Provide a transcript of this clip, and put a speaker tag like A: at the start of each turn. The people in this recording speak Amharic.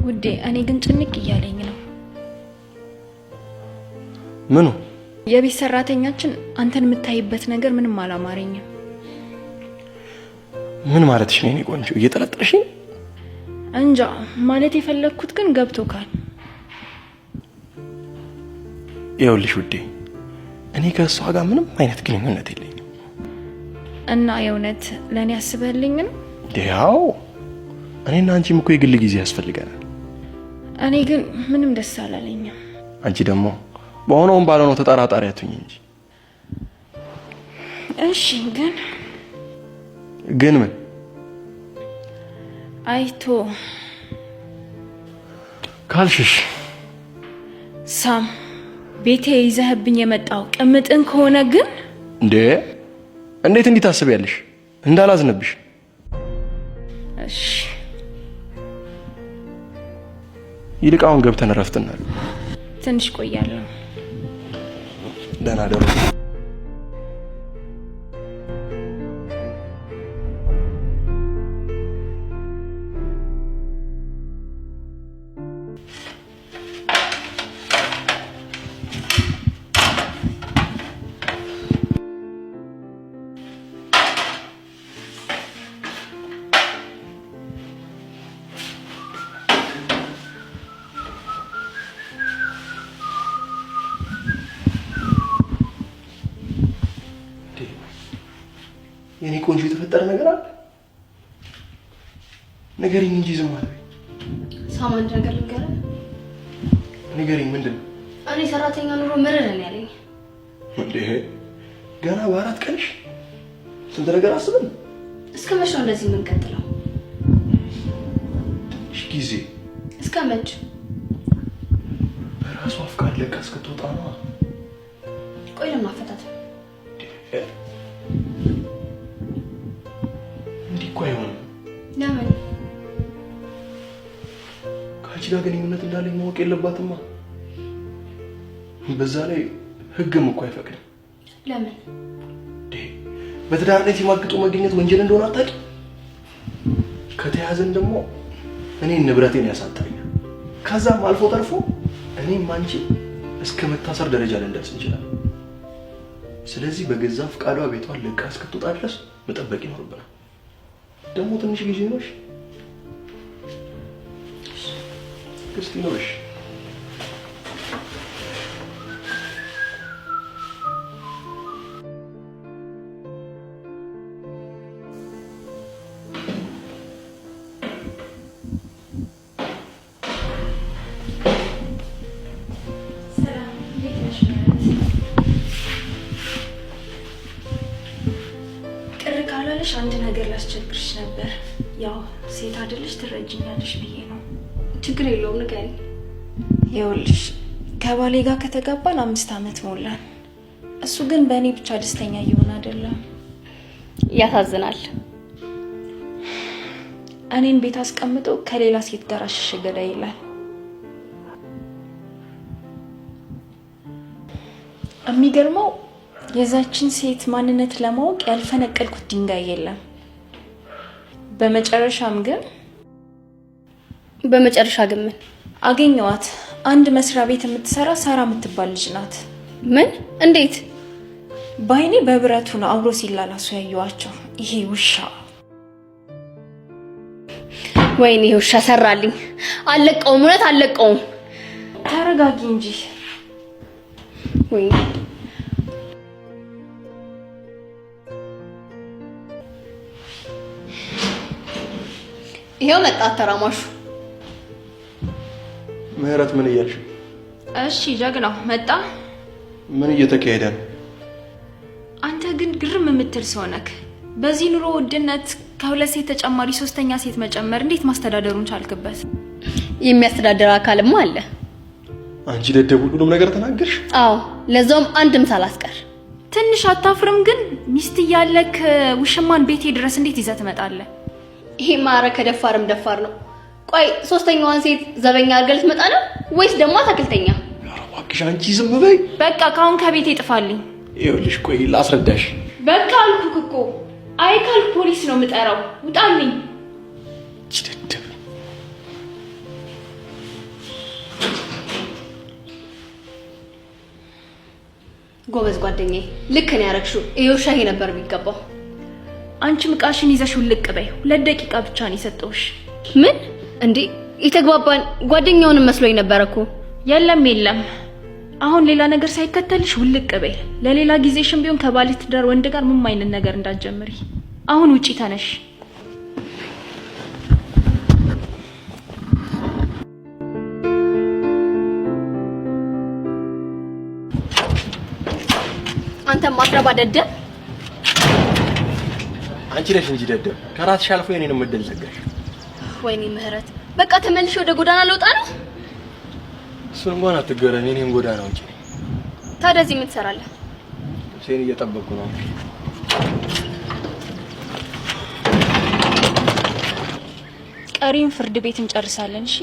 A: ውዴ፣ እኔ ግን ጭንቅ እያለኝ ነው።
B: ምኑ?
A: የቤት ሰራተኛችን አንተን የምታይበት ነገር ምንም አላማረኝም።
B: ምን ማለትሽ ነው የኔ ቆንጆ? እየጠረጠርሽኝ?
A: እንጃ፣ ማለት የፈለግኩት ግን ገብቶካል።
B: ይኸውልሽ ውዴ፣ እኔ ከእሷ ጋር ምንም አይነት ግንኙነት የለኝም።
A: እና የእውነት ለእኔ አስበህልኝ ነው?
B: ያው እኔና አንቺም እኮ የግል ጊዜ ያስፈልገናል።
A: እኔ ግን ምንም ደስ አላለኝም።
B: አንቺ ደግሞ በሆነውም ባልሆነው ተጠራጣሪ አትሁኝ እንጂ።
A: እሺ ግን
B: ግን ምን?
A: አይቶ
B: ካልሽሽ
A: ሳም፣ ቤቴ ይዘህብኝ የመጣው ቅምጥን ከሆነ ግን
B: እንዴ፣ እንዴት እንዲህ ታስቢያለሽ? እንዳላዝንብሽ።
A: እሺ
B: ይልቅ አሁን ገብተን እረፍት እናድርግ።
A: ትንሽ ቆያለሁ።
B: ደህና ደሩ። የኔ ቆንጆ የተፈጠረ ነገር አለ? ንገሪኝ እንጂ ዝም አልበኝ።
C: ሳም፣ አንድ ነገር ልንገርህ።
B: ንገሪኝ። ምንድን ነው?
C: እኔ ሰራተኛ ኑሮ ምርር ነው ያለኝ።
B: እንዴ ገና በአራት ቀንሽ ስንት ነገር አስበን።
C: እስከ መች ነው እንደዚህ የምንቀጥለው?
B: ትንሽ ጊዜ።
C: እስከ መች?
B: በራሷ ፍቃድ ለቃ እስክትወጣ ነዋ።
C: ቆይ ለምን አፈታት?
B: እንዲህ እኮ አይሆንም።
C: ለምን?
B: ከአንቺ ጋር ግንኙነት እንዳለኝ ማወቅ የለባትማ። በዛ ላይ ሕግም እኮ አይፈቅድም።
C: ለምን?
B: በትዳር ላይ ሲማግጡ መገኘት ወንጀል እንደሆነ አታውቂም? ከተያዘን ደግሞ እኔን ንብረቴን ያሳጣኛል። ከዛም አልፎ ተርፎ እኔም አንቺ እስከ መታሰር ደረጃ ልንደርስ እንችላለን። ስለዚህ በገዛ ፍቃዷ ቤቷን ለቃ እስክትወጣ ድረስ መጠበቅ ይኖርብናል። ደግሞ ትንሽ ጊዜ ነው። እስቲ ነው።
A: ሰላም፣ እንዴት ነሽ ምህረት? ቅር ካላለሽ አንድ ነገር ላስቸግርሽ ነበር። ያው ሴት አይደለሽ ትረጅኛለሽ ብዬ ነው።
C: ችግር የለውም ንገሪኝ።
A: ይኸውልሽ ከባሌ ጋር ከተጋባን 5 ዓመት ሞላን። እሱ ግን በእኔ ብቻ ደስተኛ እየሆነ አይደለም።
C: ያሳዝናል።
A: እኔን ቤት አስቀምጦ ከሌላ ሴት ጋር አሸሸ ገዳይ ይላል። የሚገርመው የዛችን ሴት ማንነት ለማወቅ ያልፈነቀልኩት ድንጋይ የለም። በመጨረሻም ግን
C: በመጨረሻ ግን ምን
A: አገኘዋት። አንድ መስሪያ ቤት የምትሰራ ሳራ የምትባል ልጅ ናት።
C: ምን? እንዴት?
A: በአይኔ በብረቱ ነው አብሮ ሲላላሱ ያየዋቸው። ይሄ ውሻ!
C: ወይኔ ይሄ ውሻ ሰራልኝ። አልለቀውም፣ እውነት አልለቀውም።
A: ተረጋጊ እንጂ።
C: ወይኔ ይሄው መጣ አተራማሹ።
B: ምህረት ምን እያልሽ?
A: እሺ ጀግናው መጣ።
B: ምን እየተካሄደ ነው?
A: አንተ ግን ግርም የምትል ሰው ነህ። በዚህ ኑሮ ውድነት ከሁለት ሴት ተጨማሪ 3ኛ ሴት መጨመር እንዴት ማስተዳደሩን ቻልክበት?
C: የሚያስተዳድር አካልማ አለ።
B: አንቺ ደደብ ሁሉንም ነገር ተናገርሽ?
C: አዎ፣ ለዛውም አንድም ሳላስቀር።
A: ትንሽ አታፍርም ግን? ሚስት እያለክ ውሽማን ቤቴ ድረስ እንዴት ይዘህ ትመጣለህ?
C: ይሄ ማረ ከደፋርም ደፋር ነው። ቆይ 3ኛዋን ሴት ዘበኛ አድርገህ ልትመጣ ነው ወይስ ደግሞ አታክልተኛ?
B: ኧረ እባክሽ አንቺ ዝም በይ።
A: በቃ ካሁን ከቤቴ ጥፋልኝ።
B: ይኸውልሽ ቆይ ላስረዳሽ።
A: በቃ አልኩህ እኮ። አይ ካልክ ፖሊስ ነው የምጠራው። ውጣልኝ።
B: እቺ ደደብ።
C: ጎበዝ ጓደኛዬ፣ ልክ ነው ያረግሽው። ይኸው ሻሂ ነበር የሚገባው።
A: አንቺም ዕቃሽን ይዘሽ ውልቅ በይ። 2 ደቂቃ ብቻ ነው የሰጠሁሽ።
C: ምን እንዴ? የተግባባን ጓደኛውንም መስሎኝ ነበር እኮ።
A: የለም የለም፣ አሁን ሌላ ነገር ሳይከተልሽ ውልቅ በይ። ለሌላ ጊዜሽም ቢሆን ከባለ ትዳር ወንድ ጋር ምንም አይነት ነገር እንዳትጀምሪ። አሁን ውጪ ተነሽ።
C: አንተ ማትረባ ደደብ!
B: አንቺ ነሽ እንጂ ደደብ። ከራስሽ አልፎ የኔንም እድል ዘጋሽ።
C: ወይኔ ምህረት፣ በቃ ተመልሼ ወደ ጎዳና ልወጣ ነው።
B: እሱን እንኳን አትገረሚ። እኔም ጎዳና ውጪ ነኝ።
C: ታዲያ እዚህ ምን ትሰራለህ?
B: ልብሴን እየጠበቅኩ ነው።
A: ቀሪውን ፍርድ ቤት እንጨርሳለን። እሺ።